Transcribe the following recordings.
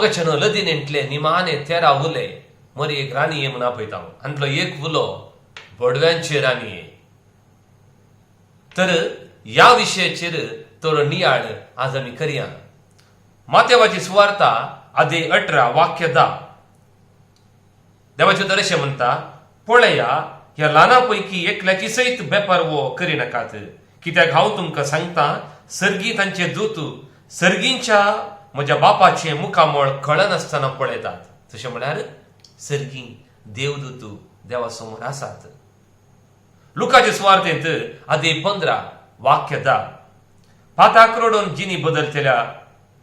मोगाच्यानो लदीनेंतले निमाणे 13 उले मरी एक राणये म्हूण आपयता. हांतलो एक उलो बडव्यांचे राणये. तर ह्या विशयाचेर थोडो नियाळ आज आमी करया. मातेवाची सुवार्ता आदे 18 वाक्य 10. देवाचें तर अशें म्हणटा, पळया, ह्या ल्हाना पैकी एकल्याची सयत बेपारवो करिनाकात, कित्याक हांव तुमकां सांगता, सर्गी तांचे दूत सर्गींच्या म्हज्या बापाचें मुखामळ कळनासतना पळयतात. तशें म्हळ्यार सर्गी देवदूत देवा समोर आसात. लुकाचे सुवार्तेंत आदी 15 वाक्य 10. पाताक रडून जिनी बदलतल्या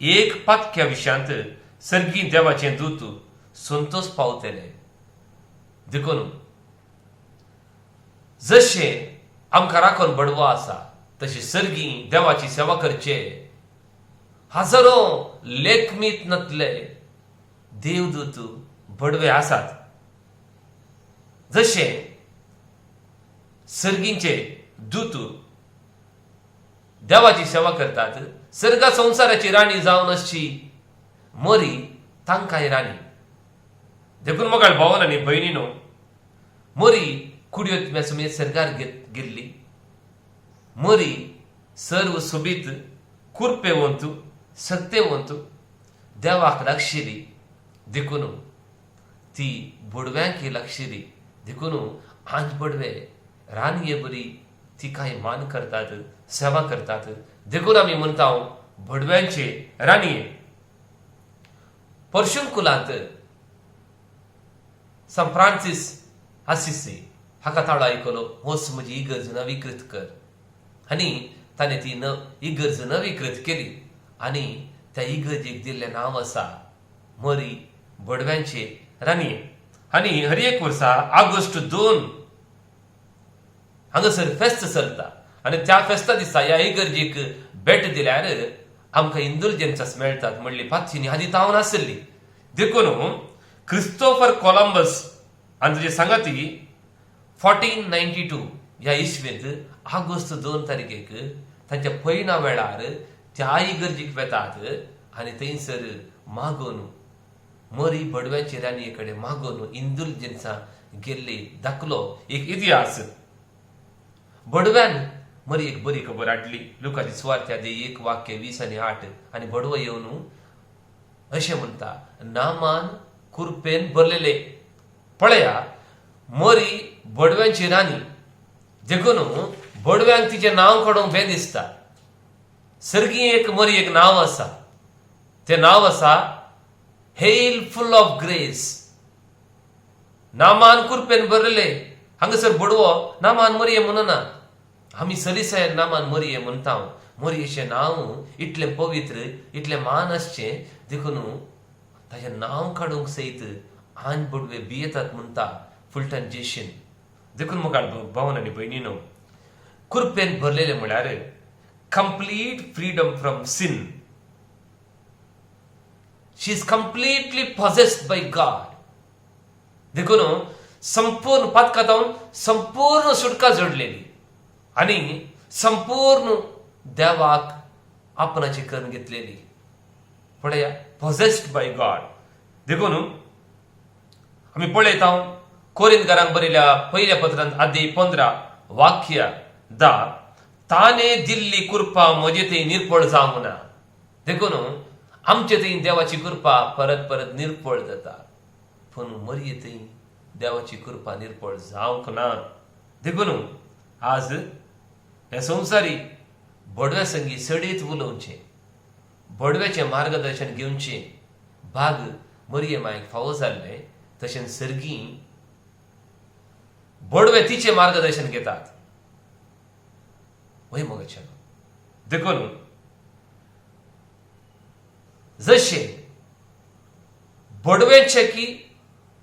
एक पातक्या विशयांत सर्गी देवाचें दूत संतोष पावतले. देखून जशें आमकां राखून बडवो आसा, तशें सर्गी देवाची सेवा करचे हजारो लेखमीत नतले देवदूत बडवे आसात. जशें सर्गींचे दूत देवाची सेवा करतात, सर्गा संवसाराची राणी जावन आसची मरी तांकांय राणी. देखून मोगाळ भावन आनी भयणीनो, मरी कुडयोत सुमेत सर्गार गेल्ली. मरी सर्व सोबीत, कुरपेवंत, सक्तेवंत, देवाक लागशिली, देखून ती बोडव्यांक लागशिली. देखून आंज बडवे रानये बरी तिकाय मान करतात, सेवा करतात. देखून आमी म्हणटा भडव्यांचे राणये. परशुंकुलांत सान फ्रांसीस आसिसी हाका ताळो आयकलो, वच, म्हजी इगर्ज नवीकृत कर. आनी ताणें ती न इगर्ज नवीकृत केली आनी त्या इगर्जेक दिल्लें नांव आसा मरी बडव्यांचे राणये. आनी हर एक वर्सा ऑगस्ट 2 हांगासर फेस्त चलता आनी त्या फेस्ता दिसा ह्या इगर्जेक भेट दिल्यार आमकां इंदुलजन्सास मेळटात म्हणली पातयेणी आदी तावन आसली. देखून क्रिस्तोफर कोलंबस आनी तुजे सांगाती 1492 ह्या इसवेंत ऑगस्ट 2 तारखेक तांच्या पयना वेळार त्या इगर्जीक वेतात आनी थंयसर मागून मरी बडव्यांचे राणये कडेन मागून इंदुलजन्सां गेल्ली दाखलो एक इतिहास. बडव्यान मरी एक बरी खबर हाडली. लुकाची सुवार्ते आदी 1 वाक्य 20 आनी 8. आनी बडवो येवन अशें म्हणटा, नामान कुरपेन भरलेले. पळया, मरी बडव्यांची राणी, देखून बडव्यांक तिचें नांव काडूंक भें दिसता. सर्गी एक मरी एक नांव आसा, तें नांव आसा हेल फुल ऑफ ग्रेस. नामान कुरपेन भरलेले. हांगासर बडवो नामान मरये म्हणना, आमी सलीसाय नामान मरये म्हणटा. मरयेचें नांव इतलें पवित्र, इतलें मान आसचें, देखून ताचें नांव काडूंक सयत आन बडवे भियेतात म्हणटा फुलटन जेशन. देखून मुखार भावन आनी भयणीनो, कुरपेन भरलेले म्हळ्यार complete freedom from sin. She is completely possessed by God. देखून संपूर्ण पातकातावन संपूर्ण सुटका जोडलेली आनी संपूर्ण देवाक आपणाची करून घेतलेली. पळया, पॉझेस्ड बाय गॉड. देखून आमी पळयता कोरिंदकारांक बरयल्या पयल्या पत्रांत आदी 15 वाक्य 10, ताणे दिल्ली कृपा म्हजे थंय निर्पळ जावंक ना. देखून आमचे थंय देवाची कृपा परत परत निर्पळ जाता, पूण मरये थंय देवाची कृपा निर्पळ जावंक ना. देखून आज ह्या संवसारी बडव्या संगी सडीत उलोवचें, बडव्याचें मार्गदर्शन घेवचें भाग मरये मायक फावो जाल्लें. तशेंच सर्गी बडवे तिचें मार्गदर्शन घेतात वय मोगाच्यान. देखून जशें बडव्याचे की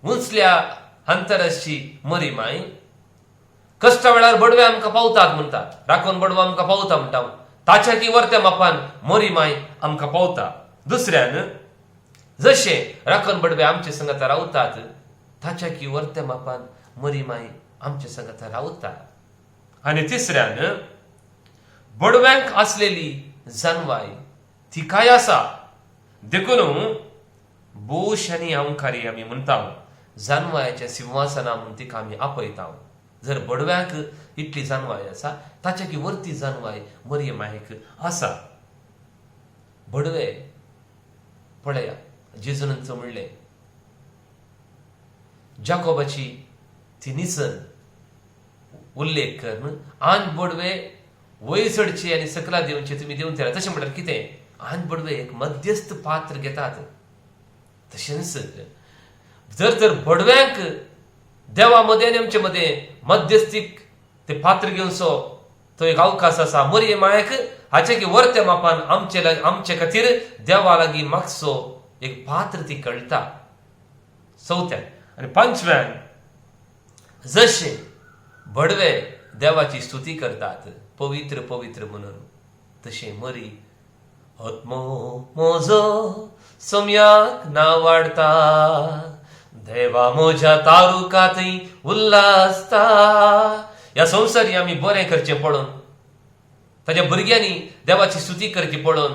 उंचल्या अंतराची मरी माय कश्टा वेळार बडवे आमकां पावतात म्हणटात, राखून बडवो आमकां पावता म्हणटा, ताच्या की वर्त्या मापान मरी माय आमकां पावता. दुसऱ्यान जशें राखण बडवे आमचे संगता रावतात, ताच्या की वर्त्या मापान मरी माय आमचे संगता रावता. आनी तिसऱ्यान बडव्यांक आसलेली जानवाय तिकाय आसा. देखून भोव शानी अंकारी आमी म्हणटा, जानवायाच्या सिंहासना म्हूण तिका आमी आपयता. जर बडव्यांक इतली जानवाय आसा, ताच्या की वरती जानवाय मरियम मायक आसा. बडवे पळया, जेजून म्हणलें, जाकोबाची ती निसन उल्लेख करून, आन बडवे वयर चडचे आनी सकला देवचे, तुमी देवन तयार. तशें म्हणल्यार कितें? आन बडवे एक मध्यस्थ पात्र घेतात. तशेंच जर तर बडव्यांक देवा मदें आनी आमचे मदें मध्यस्थीक ते पात्र घेवचो तो एक अवकाश आसा, मरिये मायक हाचे की वर्त्या मापान आमचे खातीर देवा लागीं मागचो एक पात्र ती कळटा. चवथ्यान आनी पांचव्यान, जशे बडवे देवाची स्तुती करतात पवित्र पवित्र म्हणून, तशें मरी आत्मो म्हजो सोम्याक ना वाडता, देवा म्हज्या तारुकातय उल्हासता. ह्या संवसारी आमी बरें करचें पळोवन, ताज्या भुरग्यांनी देवाची स्तुती करची पळोवन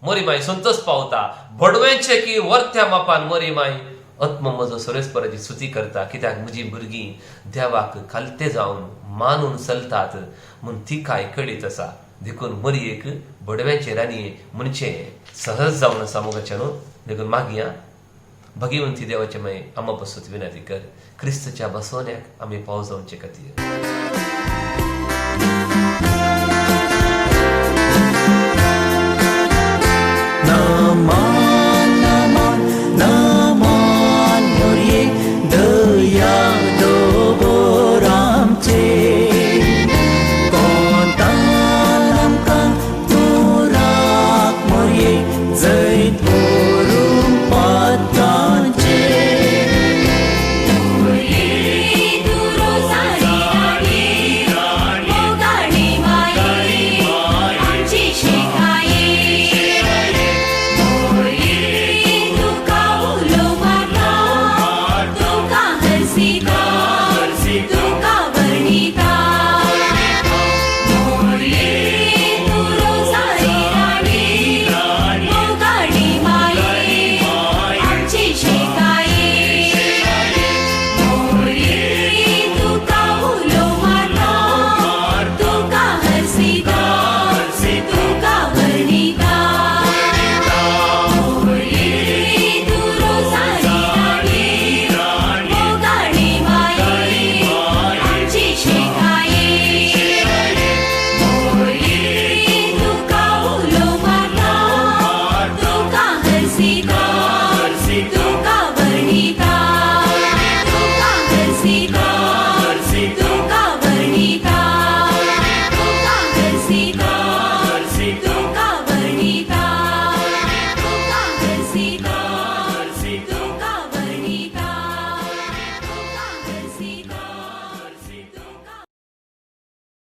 मरी माय संतोष पावता. बडव्यांचे की वर्त्या मापान मरी माय आत्म म्हजो सर्वेस्पराची स्तुती करता, कित्याक म्हजी भुरगीं देवाक खालते जावन मानून चलतात म्हूण तिकाय कळीत आसा. देखून मरयेक बडव्यांचे राणये म्हणचे सहज जावन आसा मोगाच्या न्हू. देखून मागया, भगिवंती देवाचे माय, आमा पसून विनंती कर क्रिस्तच्या बसवण्याक आमी पाव जावचे खातीर. ना.